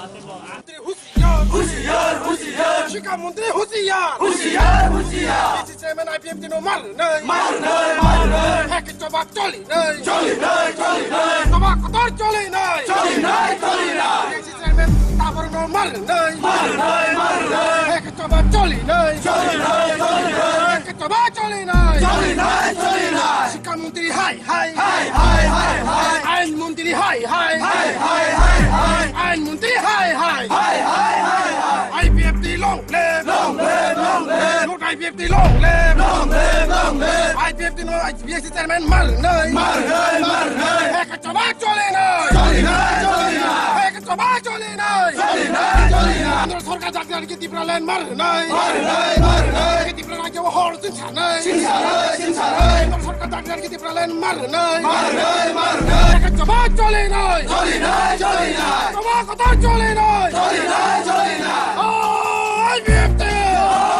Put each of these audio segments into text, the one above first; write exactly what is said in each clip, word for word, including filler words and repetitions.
Hushiyar, hushiyar, hushiyar. Shikha mantri hushiyar, hushiyar, hushiyar. Chairman I P F T no mar nai. Mar nai, mar nai. Hek choba choli nai. Choli nai, choli nai. Choba kotor choli nai. Choli nai, choli nai. Chairman tabor no mar nai. Mar nai, mar nai. Hek choba choli nai. Choli nai, choli nai. Hek choba choli nai. Choli nai, choli nai. Shikha mantri hai, hai. Hai, hai, hai, hai. Ain mantri hai, hai. Hai, hai, hai, hai. Ain mantri hai, hai. Hai, hai, hai, hai. I P F T long live. Long live, long live. Not I P F T long live. Long live, long live. I P F T no B S C chairman mar nai. Mar nai, mar nai. Hek choba choli nai. Choli nai, choli nai. Hek choba choli nai. Choli nai, choli nai. Kendro sorkar jati jati ki Tipraland mar nai. Mar nai, mar nai. Ki Tipraland ke hor chin sa nai. Chin sa nai, chin sa nai. Kendro sorkar jati jati ki Tipraland mar nai. Mar nai, mar nai. Hek choba choli nai. Choli nai, choli nai. Choba kotor choli nai. Choli nai, choli nai. Oh, I P F T. Long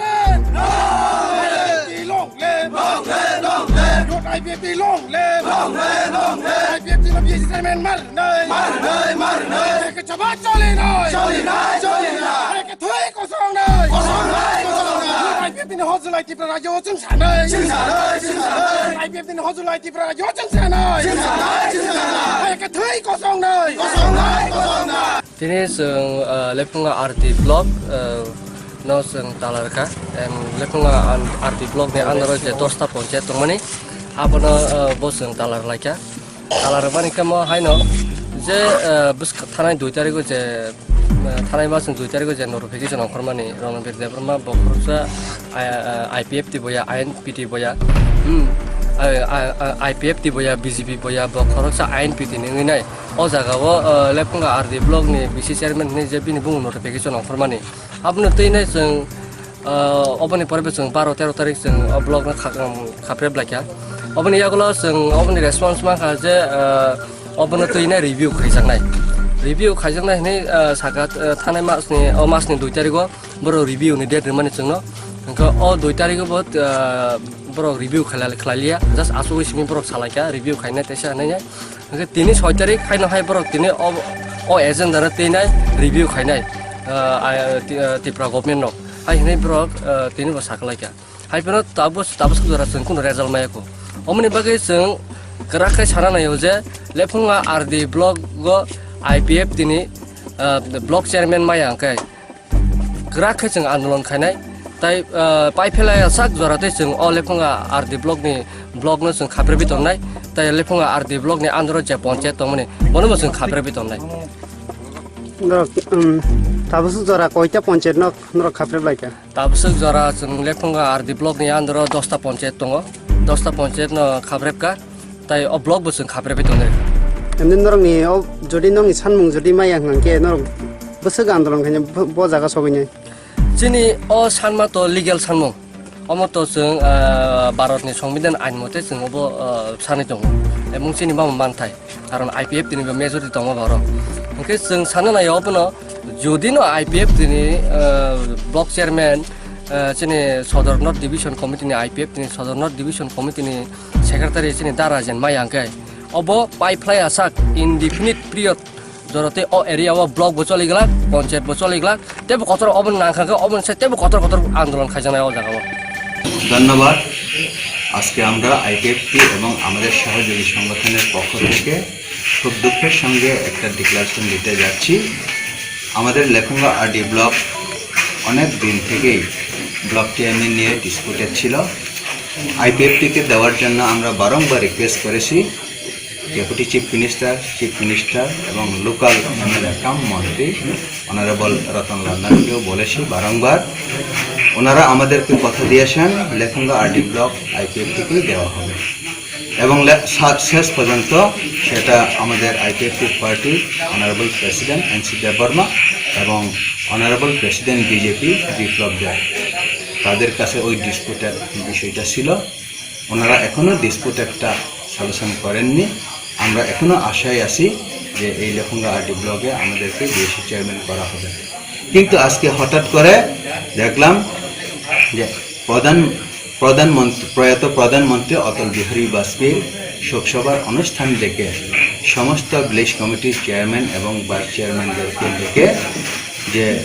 live! Long live! Long live! Long live! Long live! Youth I P F T long live! Long live! Long live! I P F T no B S C chairman mar nai! Mar nai! Mar nai! Hek choba choli nai! Choli nai! Choli nai! Hek thui kosong nai! Kosong nai! Kosong nai! Youth I P F T ni hojulai Tripura rajyo chwng sanai! Chwng sanai! Chwng sanai! I P F T ni hojulai Tripura rajyo chwng sanai! Chwng sanai! Chwng sanai! Hek thui kosong nai! Kosong nai! Kosong nai! Tini chwng, ah, Lephunga R D block, ah, no chwng talar kha. Em, Lephunga an-, R D block ni under o je dosta ponchayat tongmani, abono, ah, bo chwng talar lai kha. Talar rwmani khe mo haino je, ah, bwskang thanai dui tarikh o je, ah, thanai masni dui tarikh o je notification ongkhormani Ronobir Debbarma bo khoroksa, ah, ah, I P F T boya, I N P T boya, hmm, ah, ah, ah, I P F T boya, B J P boya, bo khoroksa I N P T ni wngwi nai. O jaga o, ah, Lephunga R D block ni vice chairman hinwi je bini bumung notification ongkhormani. Abono twi nai chwng, ah, oboni pore bo chwng baro tero tarik chwng o block no kha-, um, khaprep laikha. Oboni yagulo chwng oboni response mankha je, ah, obono twi nai review khaijaknai. Review khaijaknai hinwi, ah, saka, ah, thanai masni, o masni dui tarigo borok review ni date rwmani chwngno. Hwnkhe o dui tarigo bo, ah, borok review khlai-, khlailia. Just asugwi simi borok salaikha review khainai teisa hinwi. Hwnkhe tini soi tarik haino hai borok tini o, o agenda no twi nai review khainai, ah, ah, Ti-, ah, Tripura government no. Hai hinwi borok, ah, tini bo sakalaikha. Hai phano tabuk, tabuk jora chwng kunu result maya kho. Omoni bagwi chwng kwrak khe sana naio je Lephunga R D block o I P F T ni, ah, block chairman maya hwnkhe kwrak khe chwng andolon khainai. Tai, ah, pai phelai sak jora tei chwng o Lephunga R D block ni block no chwng khaprwi tongnai. Tai Lephunga R D block ni under o je ponchayat tongmani bono bo chwng khaprwi tongnai. Norok, um, tabuk jora koita ponchayat no norok khaprwi laikha? Tabuk jora chwng Lephunga R D block ni under o dosta ponchayat tongo. Dosta ponchayat no khaprepkha. Tai o block bo chwng khaprepwi tongnai. Emni norokni o jodi nokni sanmung jodi maya hwnkhe norok bwswk andolon khainai bo, bo jaga sogwinai? Chini o sanma to legal sanmung. Omo to chwng, ah, Bharatni Songbidan ain mote chwng obo, ah, sanwi tongo. Emung chini bama manthai. Karon I P F T ni bo majority tongo borok. Hwnkhe chwng sana naio obono, jodi no I P F T ni, ah, block chairman, ah, chini Sodor North Division Committee ni, I P F T ni Sodor North Division Committee ni secretary chini Dara Jen maya hwnkhe obo pai phlai asak indefinite period jora tei o area o block bo choli glak, ponchayat bo choli glak, tebo kotor obo nangkha khe obo se tebo kotor kotor andolon khaijaknai o jaga o. ধন্যবাদ। আজকে আমরা আইপিএফটি এবং আমাদের সহযোগী সংগঠনের পক্ষ থেকে খুব দুঃখের সঙ্গে একটা ডিক্লারেশন দিতে যাচ্ছি। আমাদের লেফুঙ্গা আরডি ব্লক অনেক দিন থেকেই ব্লক চেয়ারম্যান নিয়ে ডিসপুটেড ছিল। আইপিএফটিকে দেওয়ার জন্য আমরা বারংবার রিকোয়েস্ট করেছি। Deputy chief minister, chief minister এবং লোকাল এমএলএ কাম মন্ত্রী অনারেবল রতন লালনাথকেও বলেছি বারংবার। ওনারা আমাদেরকে কথা দিয়েছেন, লেফুঙ্গা আরডি ব্লক আইপিএফটিকেই দেওয়া হবে। এবং লে-, সা-, শেষ পর্যন্ত সেটা আমাদের আইপিএফটি পার্টির অনারেবল প্রেসিডেন্ট এনসি দেববর্মা এবং অনারেবল প্রেসিডেন্ট বিজেপি বিপ্লব দেব, তাদের কাছে ওই ডিসপুটের বিষয়টা ছিল। ওনারা এখনো ডিসপুট একটা সলিউশন করেননি। আমরা এখনো আশায় আছি যে এই লেফুঙ্গা আরডি ব্লকে আমাদেরকে বিএসসি চেয়ারম্যান করা হবে। কিন্তু আজকে হঠাৎ করে দেখলাম যে প্রধান, প্রধানমন্ত্রী, প্রয়াত প্রধানমন্ত্রী অটল বিহারী বাজপেয়ীর শোকসভার অনুষ্ঠান ডেকে সমস্ত ভিলেজ কমিটির চেয়ারম্যান এবং ভাইস চেয়ারম্যানদের থেকে যে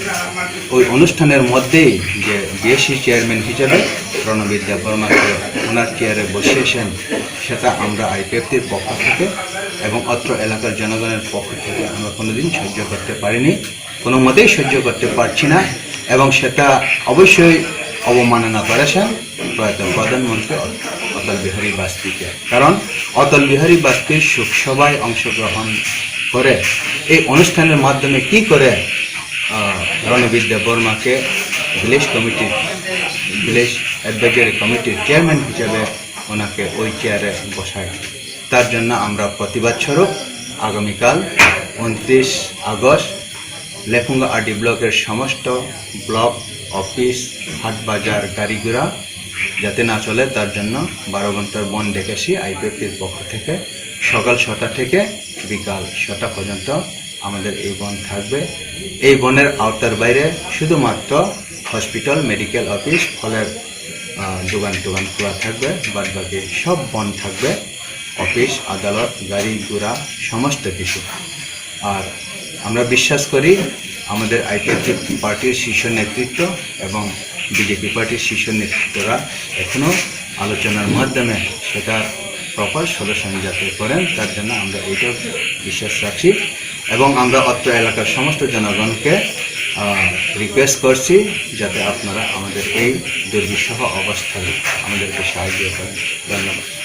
ওই অনুষ্ঠানের মধ্যেই যে বিএসসি চেয়ারম্যান হিসেবে রণবীর দেববর্মাকে ওনার চেয়ারে বসিয়েছেন, সেটা আমরা আইপিএফটির পক্ষ থেকে এবং অত্র এলাকার জনগণের পক্ষ থেকে আমরা কোনোদিন সহ্য করতে পারিনি, কোনো মতেই সহ্য করতে পারছি না। এবং সেটা অবশ্যই অবমাননা করেছেন প্রয়াত প্রধানমন্ত্রী অ-, অটল বিহারী বাজপেয়ীকে। কারণ অটল বিহারী বাজপেয়ীর শোকসভায় অংশগ্রহণ করে এই অনুষ্ঠানের মাধ্যমে কি করে, আহ, রণবীর দেববর্মাকে ভিলেজ কমিটির, ভিলেজ অ্যাডভাইজারি কমিটির চেয়ারম্যান হিসেবে ওনাকে ওই চেয়ারে বসায়। তার জন্য আমরা প্রতিবাদ স্বরূপ আগামীকাল ঊনত্রিশ আগস্ট লেফুঙ্গা আরডি ব্লকের সমস্ত ব্লক, অফিস, হাট বাজার, গাড়ি ঘোড়া যাতে না চলে, তার জন্য বারো ঘন্টার বন্ধ ডেকেছি আইপিএফটির পক্ষ থেকে। সকাল ছটা থেকে বিকাল ছটা পর্যন্ত আমাদের এই বন্ধ থাকবে। এই বন্ধের আওতার বাইরে শুধুমাত্র হসপিটাল, মেডিকেল অফিস, ফলের, আহ, দোকান টোকান খোলা থাকবে, বাদ বাকি সব বন্ধ থাকবে। অফিস, আদালত, গাড়ি ঘোড়া, সমস্ত কিছু। আর আমরা বিশ্বাস করি আমাদের আইপিএফটি পার্টির শীর্ষ নেতৃত্ব এবং বিজেপি পার্টির শীর্ষ নেতৃত্বরা এখনো আলোচনার মাধ্যমে সেটা প্রপার সলিউশন যাতে করেন, তার জন্য আমরা এইটাও বিশ্বাস রাখছি। এবং আমরা অত্র এলাকার সমস্ত জনগণকে, আহ, রিকোয়েস্ট করছি যাতে আপনারা আমাদের এই দুর্বিষহ অবস্থায় আমাদেরকে সাহায্য করেন। ধন্যবাদ।